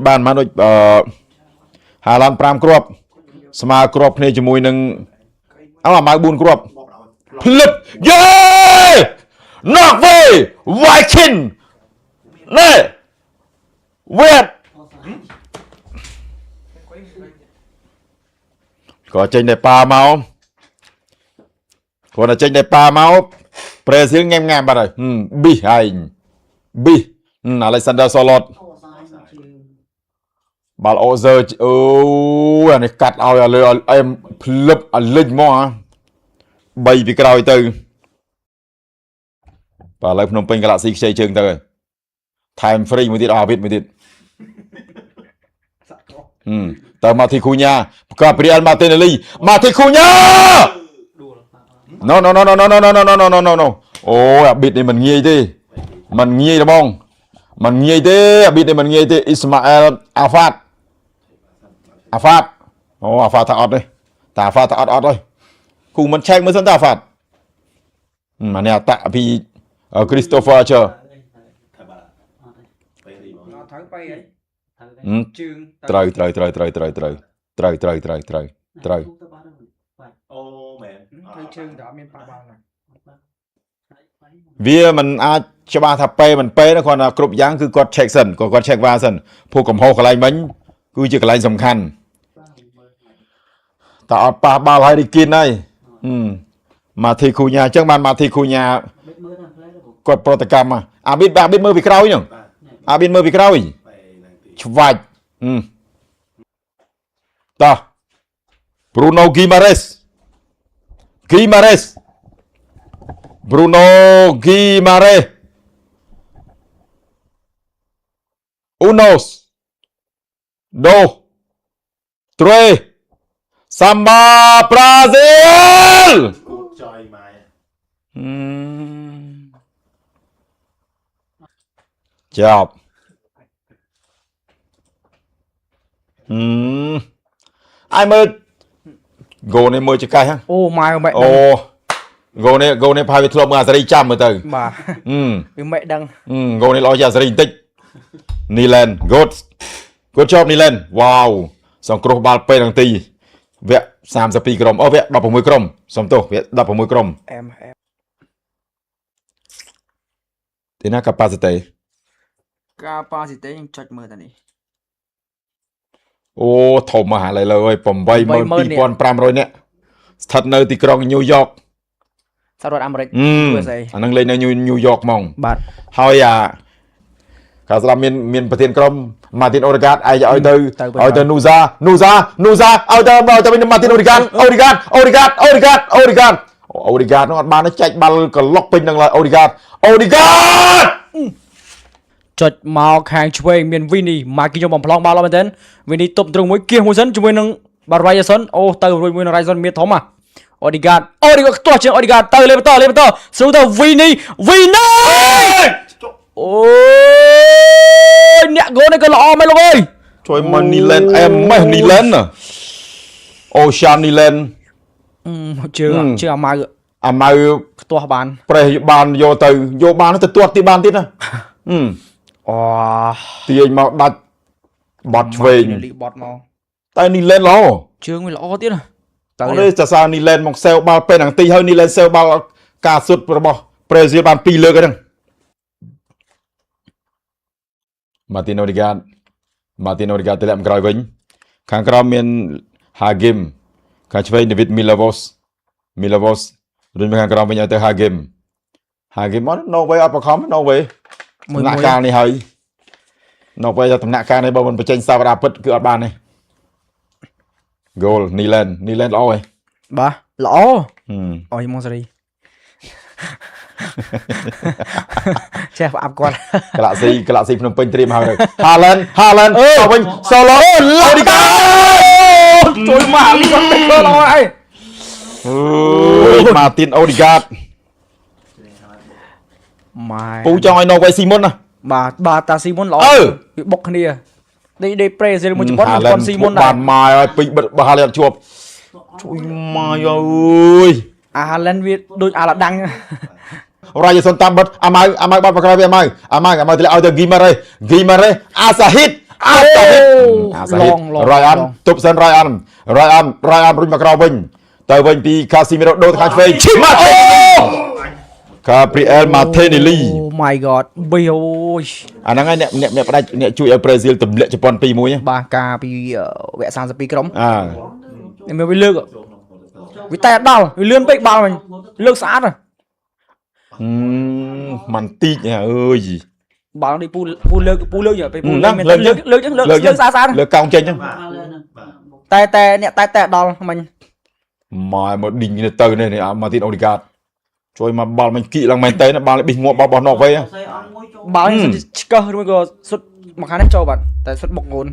បានមកដូចអឺហាឡាន5គ្រាប់ស្មើគ្រាប់គ្នាជាមួយនឹងអោអាម៉ៅ4គ្រាប់ភ្លឹបយេ Norway Viking ណែវេតក៏ចេញតែប៉ាមកគាត់តែចេញតែប៉ាមកប្រេស៊ីលងែមងាមបាត់ហើយហឹមប៊ីហើយប៊ីអាឡិចសាន់ឌ័រសូឡត បាល់អូសឺអូយអានេះកាត់ឲ្យឲ្យលើឲ្យអែមភ្លឹបឲ្យលិចហ្មងហ่ะបីពីក្រោយទៅបាទឥឡូវភ្នំពេញកាឡាក់ស៊ីខ្ចីជើងទៅហើយថែមហ្វ្រីមួយទៀតអស់អាវិតមួយទៀតហឹមតើម៉ាធីគូញ៉ាកាព្រីអែលម៉ាទីនេលីម៉ាធីគូញ៉ា No no no no no no no no no no no no អូយអាប៊ីតនេះមិនងាយទេមិនងាយទេបងមិនងាយទេអាប៊ីតនេះមិនងាយទេអ៊ីស្ម៉ាអែលអាហ្វាតអាហ្វាតអូអាហ្វាតថាអត់ទេតាអាហ្វាតថាអត់អត់ហើយគូមិនឆែកមើលសិនតាអាហ្វាតម៉ានេះអតាក់ពី Christopher Archer ត្រូវไปអី ហឹម ជើង ត្រូវត្រូវត្រូវត្រូវត្រូវត្រូវត្រូវត្រូវត្រូវត្រូវត្រូវ អូមែន ត្រូវជើងតែអត់មានប៉ះបាល់ណា វាមិនអាចច្បាស់ថាពេមិនពេណាគ្រាន់តែគ្រប់យ៉ាងគឺគាត់ check សិនគាត់គាត់ check វ៉ាសិនព្រោះកំហុសកន្លែងមិញគឺជាកន្លែងសំខាន់ តើអត់ប៉ះបាល់ហើយរីគិនហើយហឹមម៉ាធីគូញ៉ាអញ្ចឹងបានម៉ាធីគូញ៉ាគាត់ប្រតិកម្មហ៎អាប៊ីតអាប៊ីតមើលពីក្រោយហ្នឹងអាប៊ីតមើលពីក្រោយឆ្វាច់ហឹមតោះ Bruno Guimares Guimares Bruno Guimares Unos dos tres Samba Brazil ចយម៉ែ ហឹមចប់ហឹមអាយមើលហ្គោនេះមើលចកេះហ៎ អូម៉ែម៉ែ អូហ្គោនេះហ្គោនេះផាយវាធ្លាប់មើលអាសេរីចាំមើលទៅ បាទ ហឹម វាម៉ែដឹង ហឹមហ្គោនេះល្អជាងអាសេរីបន្តិច Niland good good job Niland វ៉ាវសង្គ្រោះបាល់ពេលទាំងទីវគ្គ32ក្រុមអូវគ្គ16ក្រុមសុំទោសវគ្គ16ក្រុម អែមអែម ទីណា capacity ការប៉ាស៊ីតេខ្ញុំចុចមើលតានេះ អូធំមហាល័យលើអើយ82500នាក់ស្ថិតនៅទីក្រុងញូវយ៉ក សហរដ្ឋអាមេរិក អឺ USA អាហ្នឹងលេងនៅញូវយ៉កហ្មង បាទ ហើយអាកាលស្ដាប់មានមានប្រធានក្រុមម៉ាទីនអូរីកាតឯងឲ្យទៅឲ្យទៅនូសានូសានូសាឲ្យទៅឲ្យទៅវិញម៉ាទីនអូរីកាតអូរីកាតអូរីកាតអូរីកាតអូរីកាតអូរីកាតនោះអត់បានទេចែកបាល់ក្លុកពេញនឹងឡើយអូរីកាតអូរីកាត ចុចមកខាងឆ្វេងមានវីនីម៉ាគីខ្ញុំបំផ្លងបាល់ល្អមែនទែនវីនីទប់ទ្រង់មួយគៀសមួយសិនជាមួយនឹងបាទរ៉ៃសុនអូទៅរួចមួយនឹងរ៉ៃសុនមានធំហ่ะអូឌីកាតអូឌីកាតខ្ទាស់ជាងអូឌីកាតទៅលេបន្តលេបន្តស្រួលទៅវីនីវីនីអូយអ្នកហ្គោនេះក៏ល្អមែនលោកអើយ ជួយមកនីឡែនអែមម៉េះនីឡែនអូសានីឡែន អឺជើងជើងអាម៉ៅ អាម៉ៅ ខ្ទាស់បាន ប្រេះបានយកទៅយកបានទៅទាត់ទីបានទៀតណាហឹម អូ ទាញមកដាច់បត់ឆ្វេង លីបត់មក តែនីឡែនល្អ ជើងវាល្អទៀតណាទៅ អត់ទេសរសើរនីឡែនមកសេវបាល់ពេលហ្នឹងទីហើយនីឡែនសេវបាល់ការសុទ្ធរបស់ប្រេស៊ីលបាន2លើកហ្នឹងម៉ាទីនអូឌីកាតម៉ាទីនអូឌីកាតទម្លាក់មកក្រោយវិញខាងក្រោមមានហាហ្គីមខាងឆ្វេងដេវីតមីឡាវ៉ូសមីឡាវ៉ូសរុញមកខាងក្រោមវិញឲ្យទៅហាហ្គីមហាហ្គីមអត់ no way អត់បខំ no way មួយមួយ ដំណាក់កាលនេះហើយនៅពេលថាដំណាក់កាលនេះបើមិនបញ្ចេញសាវតាពិតគឺអត់បានទេ goal Niland Niland ល្អហ៎ បាទល្អ ហឹម អយមកសេរីចេះផ្អាប់គាត់ កាឡាក់ស៊ីកាឡាក់ស៊ីភ្នំពេញត្រៀមហើយទៅ Haaland Haaland ទៅវិញ Solo អូឌីកា ជួយមកលីគាត់ទៅល្អហើយ អើយម៉ាទីនអូឌីកាត ម៉ែ ពូចង់ឲ្យណូវេស៊ីមុនណា បាទបាទតាស៊ីមុនល្អ អឺ វាបុកគ្នាដេកដេកប្រេស៊ីលមួយជប៉ុនជប៉ុនស៊ីមុនដែរ បានម៉ាយហើយពេញបិទបើ Haaland អត់ជាប់ជួយម៉ាយអើយ អាហាឡែនវាដូចអាឡាដាំង រ៉ាយសុនតាមបិទអាម៉ៅអាម៉ៅបាត់មកក្រោយវាអាម៉ៅអាម៉ៅអាម៉ៅទម្លាក់ឲ្យទៅហ្គីម៉ារ៉េហ្គីម៉ារ៉េអាសាហ៊ីតអាសាហ៊ីត អាសាហិត ឡងឡង រ៉ៃអានទប់សិនរ៉ៃអានរ៉ៃអានរ៉ៃអានរុញមកក្រៅវិញទៅវិញពីកាស៊ីមីរ៉ូដូរទៅខាងឆ្វេងឈីម៉ាតេកាព្រីអែលម៉ាថេនីលី អូ my god ប៊ីអូយ អាហ្នឹងហើយអ្នកអ្នកអ្នកផ្ដាច់អ្នកជួយឲ្យប្រេស៊ីលទម្លាក់ជប៉ុន2-1 បាទការពីវគ្គ32ក្រុម អើ នេះមើលវាលើកវាតែដល់វាលឿនពេកបាល់វិញលើកស្អាតហ៎ មិនតិចអើយ បាល់នេះពូពូលើកពូលើកយកពេលពូ ហ្នឹង លើក លើក លើកលើកលើកលើកស្អាតស្អាត លើកកោងចេញហ្នឹង តែតែអ្នកតែតែដល់មិញ ម៉ែមកឌីងនេះទៅនេះម៉ាទីនអូឌីកាតជួយមកបាល់មិនគៀកឡើងមែនតើបាល់ប៊ីសងាប់របស់ណកវេ បាល់នេះសុទ្ធឆ្កឹះឬមួយក៏សុទ្ធមកខាងនេះចូលបាទតែសុទ្ធបុកងូន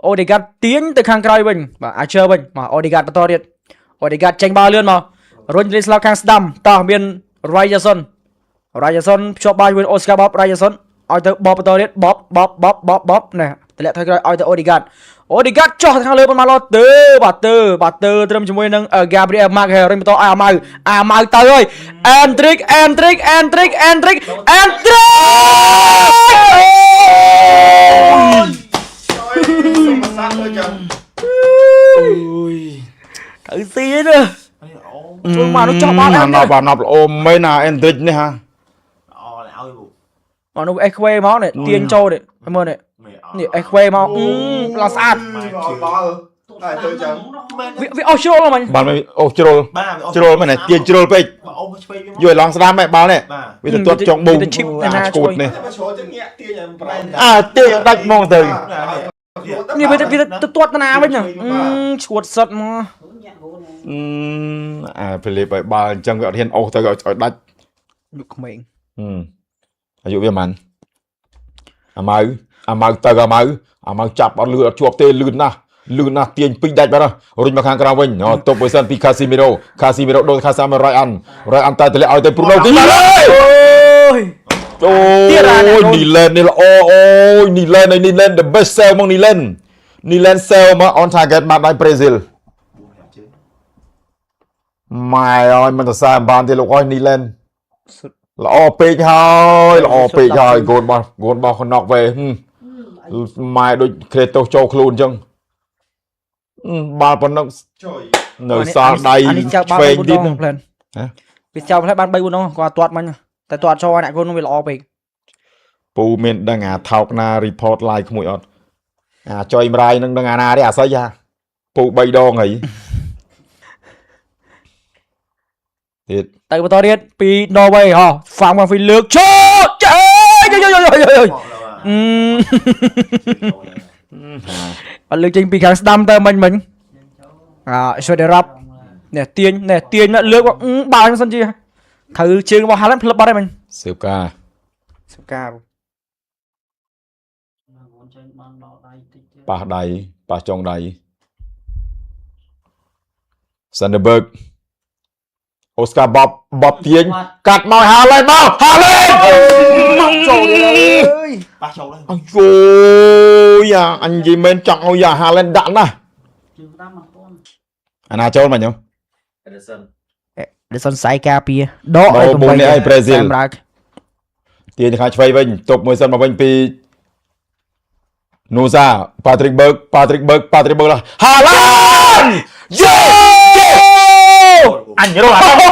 អូឌីកាតទាញទៅខាងក្រោយវិញបាទអាជើវិញមកអូឌីកាតបន្តទៀតអូឌីកាតចេញបាល់លឿនមករុញលេស្លោខាងស្ដាំតោះមានរ៉ៃយ៉ាសុនរ៉ៃយ៉ាសុនភ្ជាប់បាល់ជាមួយអូស្កាបបរ៉ៃយ៉ាសុនឲ្យទៅបបបន្តទៀតបបបបបបបបនេះតម្លាក់ថយក្រោយឲ្យទៅអូឌីកាតអូឌីកាតចោះទៅខាងលើប៉ុន្មានឡទៅបាទទៅបាទទៅត្រឹមជាមួយនឹង Gabriel Magalhaes រុញបន្តឲ្យអាម៉ៅអាម៉ៅទៅហើយ Endrick Endrick Endrick Endrick Endrick សុំសាទៅចឹង ត្រូវស៊ីទេជួយមកនោះចោះបាល់ អាណប់អាណប់ល្អមែនណាអេនទ្រិចនេះហា អូឲ្យពូ មកនោះអេខ្វេមកនេះទាញចូលនេះមើលនេះនេះអេខ្វេមកអឺឡើងស្អាត បាល់បាល់តែទៅចឹង វាវាអស់ជ្រុលហ្មង បាល់មិនអូជ្រុល បាទ ជ្រុលមែនទេទាញជ្រុលពេក អូមកឆ្វេង យកឲ្យឡងស្ដាំហ៎បាល់នេះ បាទ វាទៅទាត់ចុងប៊ូអាឈួតនេះ តែមកជ្រុលចឹងងាកទាញឲ្យប្រែ អាទាញដាច់ហ្មងទៅ នេះវាវាទៅទាត់តាណាវិញអឺឈួតសិតមក អាពលីបឲ្យបាល់អញ្ចឹងវាអត់ហ៊ានអូសទៅឲ្យដាច់ យុក្មេង អាយុវាប៉ុន្មានអាម៉ៅអាម៉ៅទៅអាម៉ៅអាម៉ៅចាប់អត់លឿនអត់ជាប់ទេលឿនណាស់លឿនណាស់ទាញពេញដាច់បាត់ហើយរុញមកខាងក្រៅវិញទប់មួយសិនពីកាស៊ីមីរ៉ូកាស៊ីមីរ៉ូដូនខាសាមរ៉ៃអានរ៉ៃអានតែតម្លាក់ឲ្យទៅព្រូណូទីបាល់ហើយ អូយ អូយនីឡែននេះល្អអូយនីឡែននីឡែន the best sell មកនីឡែននីឡែន sell មក on target មកដៃប្រេស៊ីលម៉ែអើយមិនទៅសើបានទេលោកអើយនីឡែន សុទ្ធ ល្អពេកហើយល្អពេកហើយហ្គោនបោះហ្គោនបោះខណុកវេម៉ែដូចក្រេតូសចូលខ្លួនអញ្ចឹងបាល់ប៉ុណ្ណឹង ជួយ នៅសល់ដៃ អានេះចៅបាល់ ឆ្វេង 3 ទៀត ដងផ្លែន ហ៎ វាចៅផ្លែបាន3 4ដងគាត់ទាត់មិញតែទាត់ចូលអ្នកកូននោះវាល្អពេក ពូមានដឹងអាថោកណា report live ក្មួយអត់អាចុយម្រាយនឹងដឹងអាណាទេអាស័យហាពូ3ដងហើយទៀត ទៅបន្តទៀតពី Norway ហោះហ្វាំងហ្វីលើកចូលចេយយយយយយអឺអត់លើកចេញពីខាងស្ដាំទៅមិញមិញអាជួយដរាប់នេះទាញនេះទាញលើកបាល់សិនជាត្រូវជើងរបស់ហាឡែនផ្លឹបបាត់ហើយមិញ ស៊ើបការ សុកា ប៉ះដៃប៉ះចុងដៃ Sanderberg អូស្កាបបបបទាញកាត់មកហាឡែនមកហាឡែន ចូលអើយ ប៉ះចូលហើយ អើយយ៉ាអញនិយាយមែនចង់ឲ្យយ៉ាហាឡែនដាក់ណាស់អាណាចូលមកញ៉ឹម ដែលសន្ស័យការពារដកឲ្យ ដកបួននេះឲ្យប្រេស៊ីល តាមរើក ទាញខាងឆ្វេងវិញទប់មួយសិនមកវិញពីនូសាប៉ាទ្រីកបឺកប៉ាទ្រីកបឺកប៉ាទ្រីកបឺកហាឡែនយេអញរកអាហ្នឹង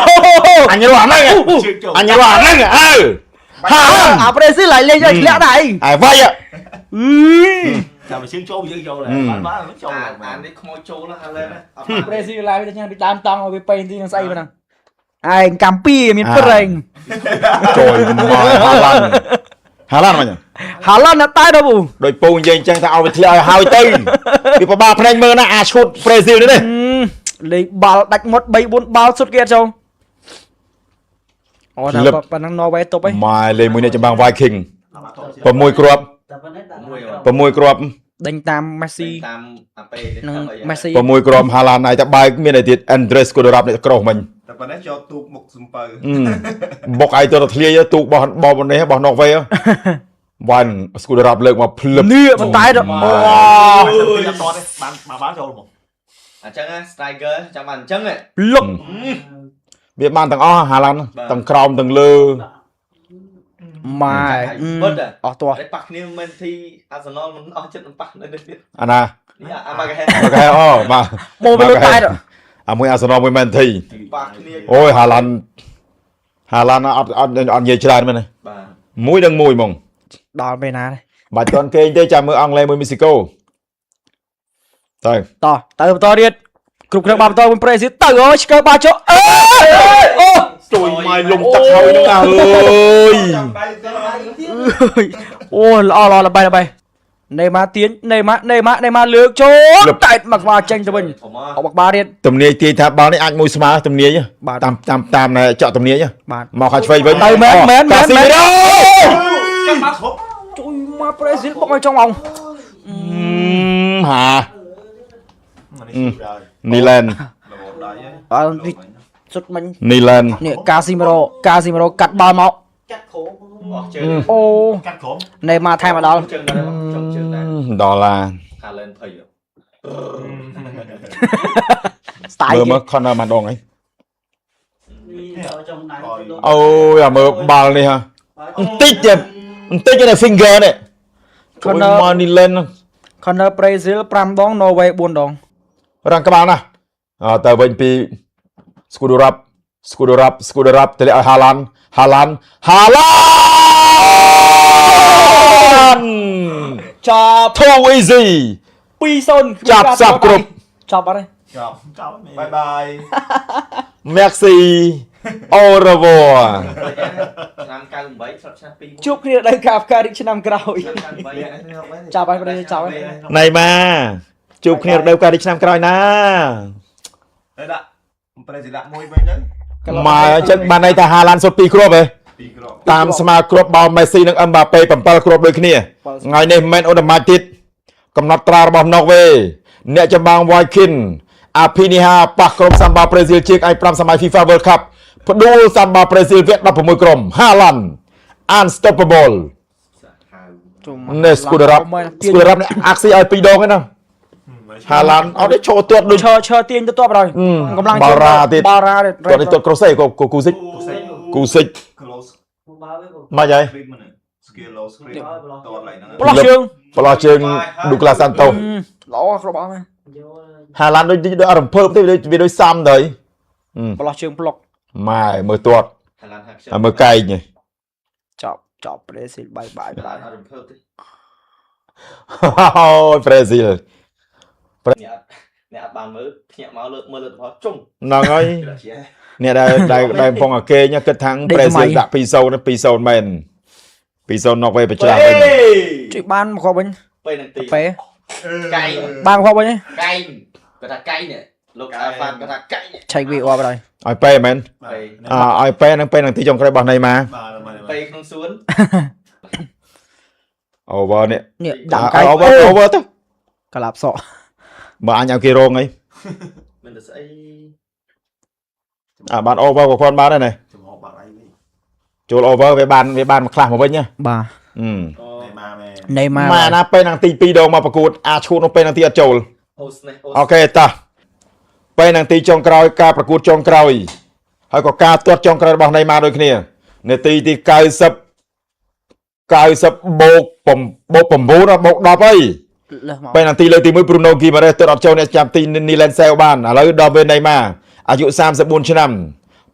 អញរកអាហ្នឹង ជើងចូល អញរកអាហ្នឹងអើហាឡែន អាប្រេស៊ីលឡើងលេងឲ្យធ្លាក់ដែរ អាយវាយ អឺ ចាំជើងចូលយើងចូលហើយបានបានចូល អាអានេះខ្មោចចូលណាហាឡែនណាអត់បាន ប្រេស៊ីលឡើងទៅញ៉ាំពីដើមតង់ឲ្យវាពេញទីនឹងស្អីប៉ុណ្ណឹងឯងកម្ពីមានប្រេង ចូលមកហាឡានហាឡានមក ហាឡនណាតែដល់ពូ ដោយពូនិយាយអញ្ចឹងថាឲ្យវាធ្លាក់ឲ្យហើយទៅវាពិបាកភ្នែកមើលណាអាឈុតប្រេស៊ីលនេះនេះ លេងបាល់ដាច់មុត3 4បាល់សុទ្ធគេអត់ចូលអូតែប៉ុណ្ណឹង Norway ទប់អី ម៉ែលេងមួយនេះចម្បាំង Viking 6គ្រាប់6គ្រាប់ ដេញតាម Messi តាមអាពេ និង Messi 6គ្រាប់ហាឡានណៃតែបែកមានអីទៀត Andres Kodorap នេះក្រោះមិញ តែប៉ុណ្ណេះចូលទូកមុខសំពៅ បុកឯទៅទៅធ្លាយទូកបោះបោះនេះបោះណុកវេវ៉ាន់ Skodorap លើកមកភ្លឹប នេះប៉ុន្តែដល់ អូ អត់តទេបានបានចូលមក អញ្ចឹងណា striker ចាំបានអញ្ចឹងហ៎ លុក វាបានទាំងអស់ហាឡានទាំងក្រោមទាំងលើ ម៉ែ បិទ អស់ទាស់ តែប៉ះគ្នាមែនធីអាសនលមិនអស់ចិត្តនឹងប៉ះនៅនេះទៀត អាណា នេះអាម៉ាកាហេ មកហែអូបាទ មកវិញតែ អាមួយអាសនលមួយមែនធី ប៉ះគ្នា អូយហាឡាន់ហាឡាន់អត់អត់អត់និយាយច្រើនមែនទេ បាទ មួយដល់មួយហ្មង ដល់ពេលណា បាច់តន់គេងទេចាំមើលអង់គ្លេសមួយមេស៊ីកូទៅ តោះទៅបន្តទៀតគ្រប់គ្រឿងបាល់បន្តមួយប្រេស៊ីទៅអូឆ្កើបាល់ចុះអេអូ ជួយម៉ៃលំទឹកហើយហ្នឹងណាអើយ ចាំដៃទៅ អូល្អល្អល្បីល្បីណេម៉ាទាញណេម៉ាណេម៉ាណេម៉ាលើកចូលតែមកក្បាលចេញទៅវិញ ធំ អបក្បាលទៀត ទំនាយទាយថាបាល់នេះអាចមួយស្មើទំនាយ បាទ តាមតាមតាមណែចောက်ទំនាយ បាទ មកខាងឆ្វេងវិញ ទៅមែនមែនមែន កាស៊ី មែន មីរ៉ូ ចាំបាក់គ្រប់ ជួយមកប្រេស៊ីលបុកឲ្យចង់អង ហា នេះស្ដាយ នីឡែន របបដៃហ៎ អើនេះសុទ្ធមិញ នីឡែន នេះកាស៊ីមីរ៉ូកាស៊ីមីរ៉ូកាត់បាល់មក កាត់គ្រូអស់ជើង អូ កាត់ក្រុម ណេម៉ាថែមមកដល់ ជើងដែរចុងជើងដែរ ដុល្លារ ហាឡែនភ័យ ស្ទាយ មើលមើល corner ម្ដងអី ចូលចំដៃ អូយអាមើលបាល់នេះហ่ะបន្តិចទេបន្តិចទេ finger នេះជួយមកនីឡែន corner ប្រេស៊ីល5ដងណូវេ4ដង រងក្បាលណាស់អើទៅវិញពីស្គូដូរ៉ាប់ស្គូដូរ៉ាប់ស្គូដូរ៉ាប់ទៅឲ្យហាឡាន់ហាឡាន់ហាឡាន់ ចាប់ too easy 2-0 ចាប់សັບគ្រប់ ចាប់អត់ទេ ចាប់ចាប់មែន បាយបាយ Merci au revoir ឆ្នាំ98ស្រាប់ឆ្នាំ2 ជួបគ្នាដល់កាផ្ការីកឆ្នាំក្រោយ ឆ្នាំ98 ចាប់ហើយប្រេស៊ីលចាប់ហើយ ណៃម៉ាជួបគ្នារដូវកាលនេះឆ្នាំក្រោយណា ហើយដាក់ប្រេស៊ីដាក់មួយវិញទៅ ម៉ែអញ្ចឹងបានន័យថាហាឡាន់សុទ្ធ2គ្រាប់ហ៎ ពីរគ្រាប់ តាមស្មើគ្រាប់បាល់មេស៊ីនិងអឹមបាប៉េ7គ្រាប់ដូចគ្នាថ្ងៃនេះមិនមែនអូតូម៉ាទិតកំណត់ត្រារបស់ណូវេអ្នកចម្បាំង Viking អាភីនីហាប៉ះក្រុមសាំបាប្រេស៊ីលជាងឯ5សម័យ FIFA World Cup ផ្ដួលសាំបាប្រេស៊ីលវគ្គ16ក្រុមហាឡាន់ Unstoppable នេះស្គូដរ៉ាប់ស្គូដរ៉ាប់នេះអាក់ស៊ីឲ្យ2ដងឯណាហាឡាន់អត់ទេឈរទាត់ដូច ឈរឈរទាញទៅទាប់ហើយកម្លាំង បាល់រ៉ាទៀត បាល់រ៉ាទៀត ទាត់នេះទាត់ក្រូសេក៏គូស៊ីកគូស៊ីក close បាល់វិញ មកហើយ screen ហ្នឹង skill low screen តតឡើងហ្នឹង ប្លោះជើង ប្លោះជើងឌូក្លាសាន់តូស ល្អគ្រាប់អស់មែន យក ហាឡាន់ដូចដូចអត់រំភើបទេវាដូចវាដូចសាំទៅ ប្លោះជើងប្លុក ម៉ែមើលទាត់ ហាឡែនហាក់ ហើយមើលកែងហ៎ ចប់ចប់ប្រេស៊ីលបាយបាយបាយ អត់រំភើបទេ អូយប្រេស៊ីល អ្នកអត់អ្នកអត់បានមើលភ្ញាក់មកលើកមើលលទ្ធផលជុំ ហ្នឹងហើយ ជា អ្នកដែលដែលដែលកំពុងអាគេញគិតថាប្រេស៊ីលដាក់2-0 2-0មែន2-0ណុកវេប្រច្រាស់វិញ ជួយបានមកគ្រាប់វិញ ពេលនឹងទី ពេ កែង បានមកគ្រាប់វិញ កែងគាត់ថាកែងនេះលោកអាហ្វានគាត់ថាកែងនេះ ឆែកវីអបហើយ ឲ្យពេមែន ពេល អឲ្យពេហ្នឹងពេនឹងទីចុងក្រោយរបស់ណៃម៉ា បាទបាទ ពេលក្នុងសួន over នេះ នេះដាក់កែង over over ទៅ កលាប់សក់ បើអញឲ្យគេរងអី មិនទៅស្អី អាបាន over ក៏គាត់បានដែរណែ ចំហបាក់អីវិញ ចូល over វាបានវាបានមួយខ្លះមកវិញណា បាទ អឺ អូ ណៃម៉ាមែន ណេម៉ា ម៉ាណាពេលនឹងទី2ដងមកប្រកួតអាឈួតនោះពេលនឹងទីអត់ចូល អូស្នេះអូ អូខេតោះពេលនឹងទីចុងក្រោយការប្រកួតចុងក្រោយហើយក៏ការទាត់ចុងក្រោយរបស់ណៃម៉ាដូចគ្នានាទីទី90 90បូកបូក9បូក10អី លើសមក ពេលនាទីលើកទី1 Bruno Guimaraes ទាត់អត់ចូលអ្នកចាំទី Nilan Sel បានឥឡូវដល់ពេល Neymar អាយុ34ឆ្នាំ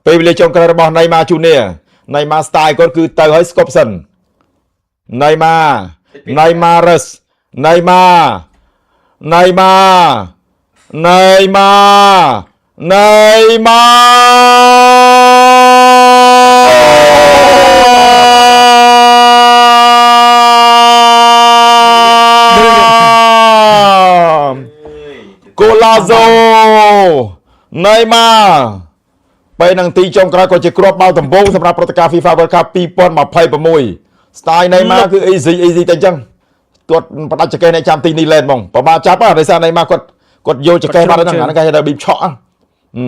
ពេលវេលាចុងក្រោយរបស់ Neymar Junior Neymar style គាត់គឺទៅហើយស្គប់សិន Neymar Neymar Rus Neymar Neymar Neymar Neymar កូឡាហ្សូណៃម៉ាពេលនឹងទីចុងក្រោយក៏ជាគ្រាប់បាល់ដំបូងសម្រាប់ព្រឹត្តិការណ៍ FIFA World Cup 2026 style ណៃម៉ាគឺ easy easy តែអញ្ចឹងទាត់ផ្ដាច់ចកេះអ្នកចាំទីនេះលែនហ្មងប្របាចាប់ហ่ะដោយសារណៃម៉ាគាត់គាត់យកចកេះបាត់ហ្នឹងអាហ្នឹងគេហៅថាប៊ីបឆក់ហ៎អឺ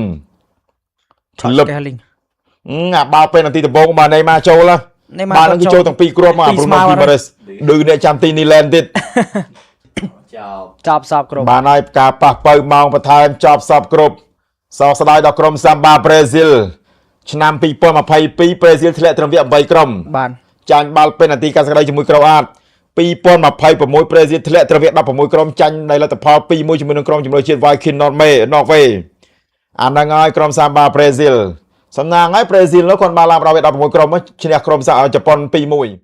ឆក់ លឹប កែលីង អាបាល់ពេលនាទីដំបូងបាទណៃម៉ាចូលហ៎ ណេម៉ា បាល់ហ្នឹងគឺចូលទាំងពីរគ្រាប់មក ពីរ ប្រូណូ ស្មើ គីម៉ារ៉េសឌឺអ្នកចាំទីនេះលែនទៀត ចប់ ចាប់សពគ្រប់ បានហើយការប៉ះប៉ៅម៉ោងបន្ថែមចប់សពគ្រប់សោកស្ដាយដល់ក្រុមសាំបាប្រេស៊ីលឆ្នាំ2022ប្រេស៊ីលធ្លាក់ត្រឹមវគ្គ8ក្រុម បាន ចាញ់បាល់ពេណាល់ទីកាសក្តីជាមួយក្រូអាត2026ប្រេស៊ីលធ្លាក់ត្រវគ្គ16ក្រុមចាញ់ในលទ្ធផល2-1ជាមួយនឹងក្រុមជម្រើសជាតិ Viking Norway Norway អាហ្នឹងហើយក្រុមសាំបាប្រេស៊ីលសំណាងហើយប្រេស៊ីលនោះគាត់បានឡើងដល់វគ្គ16ក្រុមឈ្នះក្រុមសាជប៉ុន2-1។